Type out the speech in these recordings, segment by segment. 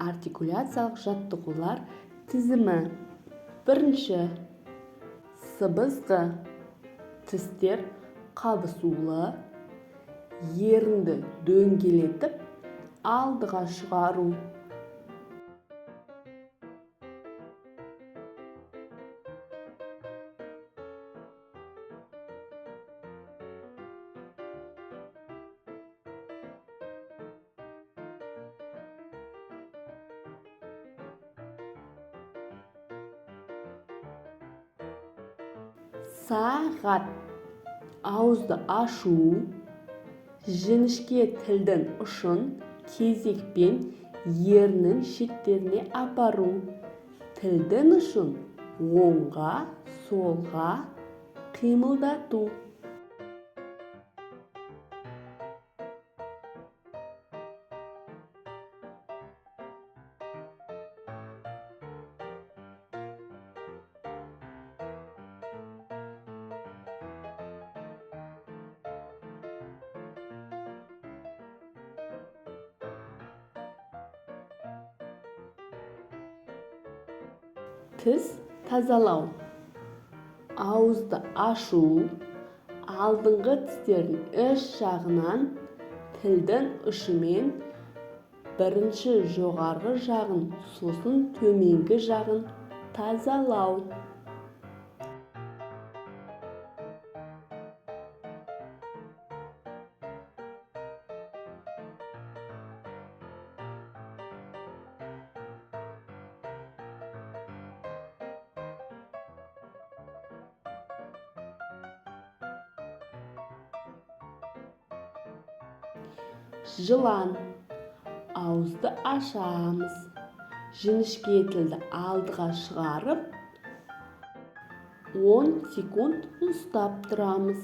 Артикуляциялық жаттығулар тізімі. Бірінші. Сыбызғы. Тістер қабысулы, ерінді дөңгелетіп, алдыға шығару. Сағат. Ауызды ашу, жіңішке тілдің ұшын кезекпен еріннің шеттеріне апару, тілдің ұшын оңға, солға қимылдату. Тіс тазалау. Ауызды ашу, алдыңғы тістердің іш жағынан тілдің ұшымен бірінші жоғарғы жағын, сосын төменгі жағын тазалау. Жылан. Ауызды ашамыз. Жіңішке тілді алдыға шығарып, 10 секунд ұстап тұрамыз.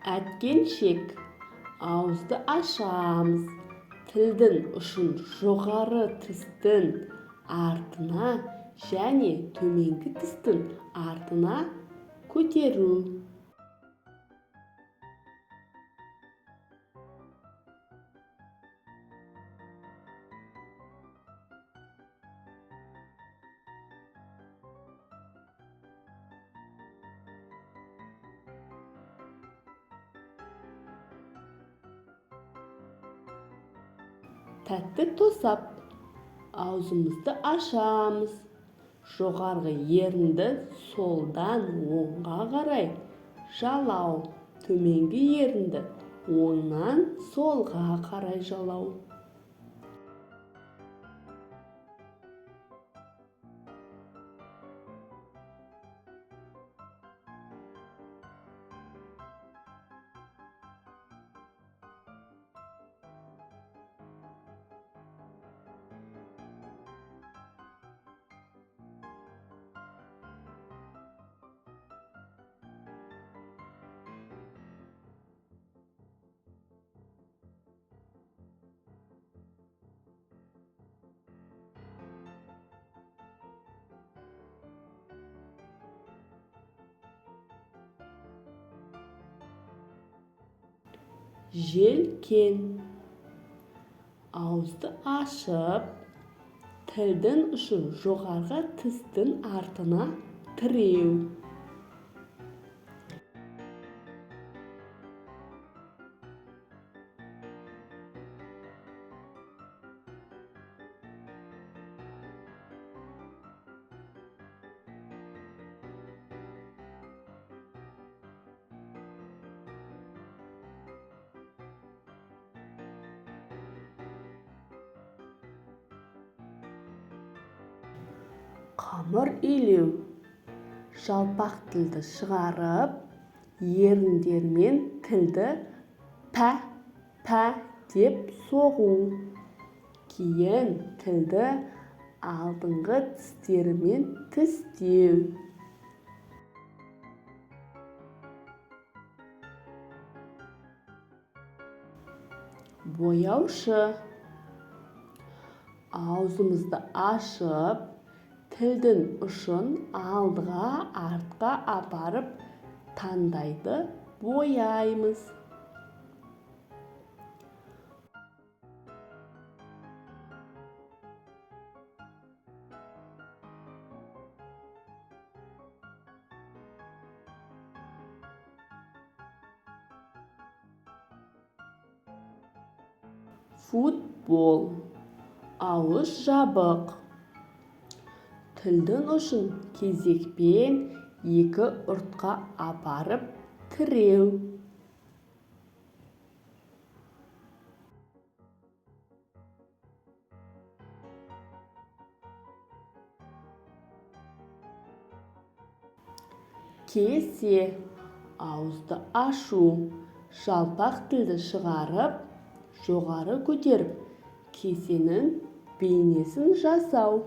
Әткеншек. Ауызды ашамыз. Тілдің ұшын жоғары тістің артына және төменгі тістің артына көтеру. Тәтті тосап. Аузымызды ашамыз. Жоғарғы ерінді солдан оңға қарай жалау, төменгі ерінді оңнан солға қарай жалау. Желкен. Ауызды ашып, тілдің ұшын жоғарғы тістің артына тіреу. Қамыр илеу. Жалпақ тілді шығарып, еріндермен тілді пә, пә деп соғу. Кейін тілді алдыңғы тістерімен тістеу. Бояушы. Аузымызды ашып, тілдің ұшын алдыға, артқа апарып, Таңдайды бояймыз. Футбол. Ауыз жабық. Тілдің ұшын кезекпен екі ұртқа апарып тіреу. Кесе. Ауызды ашу, жалпақ тілді шығарып, жоғары көтеріп, кесенің бейнесін жасау.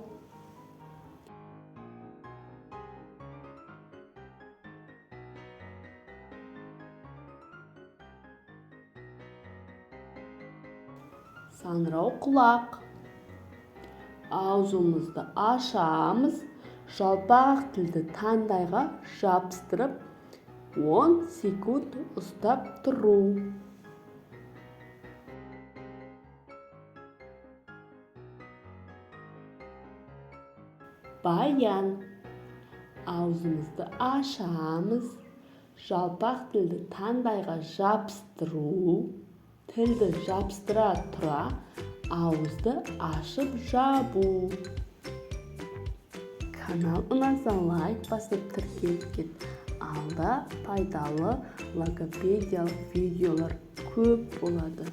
Саңырау құлақ. Аузымызды ашамыз, жалпақ тілді таңдайға жабыстырып, 10 секунд ұстап тұру. Баян. Аузымызды ашамыз, жалпақ тілді таңдайға жабыстыру, тілді жабыстыра тұра ауызды ашып жабу. Канал ұнаса, лайк басып, тіркеліп кет. Алда пайдалы логопедиялық видеолар көп болады.